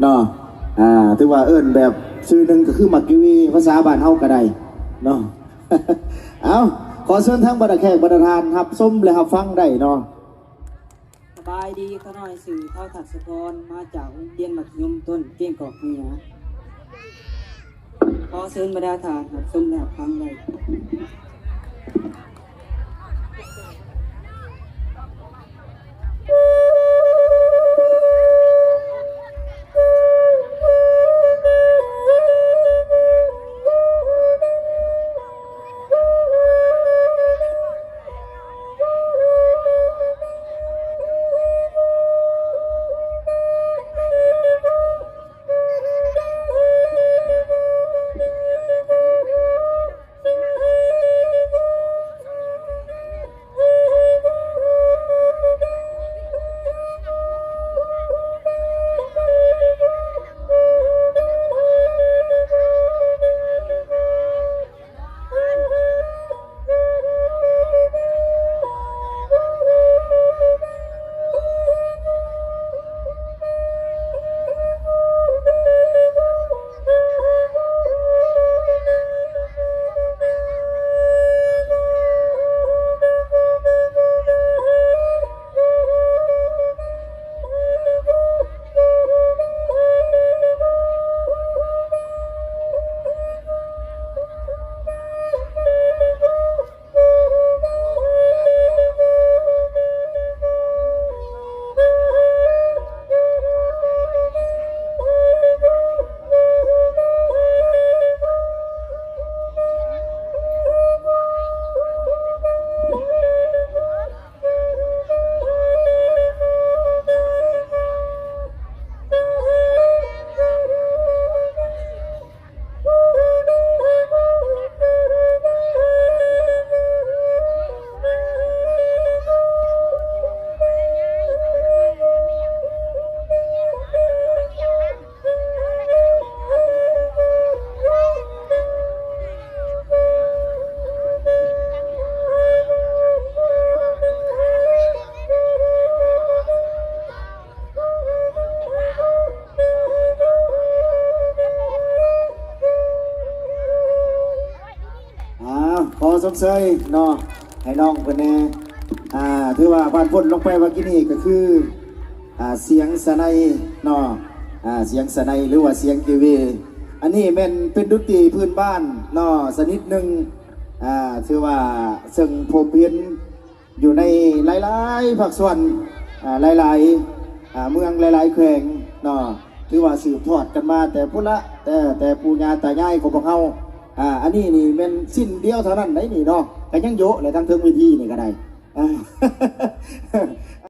ເນາະ ອ່າ ຖືວ່າເອີ້ນແບບຊື່ໜຶ່ງກໍຄືໝາກກີວີ ພາສາບ້ານເຮົາກໍໄດ້ເນາະ. ເອົາ ຂໍເຊີນທາງບັນດາແຂກບັນດາທ່ານຮັບຊົມ ແລະ ຮັບຟັງໄດ້ເນາະ. ສະບາຍດີຂ້ານ້ອຍ ຊື່ທ້າວທັດສະພອນ ມາຈາກໂຮງຮຽນມັດທະຍົມຕົ້ນກ້ຽງກອກເໜືອ. ຂໍເຊີນບັນດາທ່ານຮັບຊົມ ແລະ ຮັບຟັງໄດ້. ອ່າ ຂໍຊົມເຊີຍເນາະ ໃຫ້ນ້ອງເພິ່ນແດ່. ອ່າ ຖືວ່າຜ່ານພົ້ນລົງໄປວ່າກີ້ນີ້ກໍຄື ອ່າ ສຽງສະໄນເນາະ ອ່າ ສຽງສະໄນ ຫຼືວ່າສຽງກີເວ. ອັນນີ້ແມ່ນເປັນດົນຕີພື້ນບ້ານເນາະ ຊະນິດໜຶ່ງ ອ່າ ຖືວ່າເຊິ່ງພົບເຫັນ ຢູ່ໃນຫຼາຍໆພາກສ່ວນ ອ່າ ຫຼາຍໆ ອ່າ ເມືອງ ຫຼາຍໆແຂວງເນາະ ຖືວ່າສືບທອດກັນມາແຕ່ພຸ້ນລະ ແຕ່ ແຕ່ປູ່ຍ່າຕາຍາຍຂອງພວກເຮົາ. ອ່າ ອັນນີ້ນີ້ແມ່ນຊິ້ນດຽວເທົ່ານັ້ນໄດ໋ນີ້ເນາະ ກໍຍັງໂຢະແຫຼະ ທັງເທິງເວທີນີ້ກໍໄດ້. ອ່າ ເ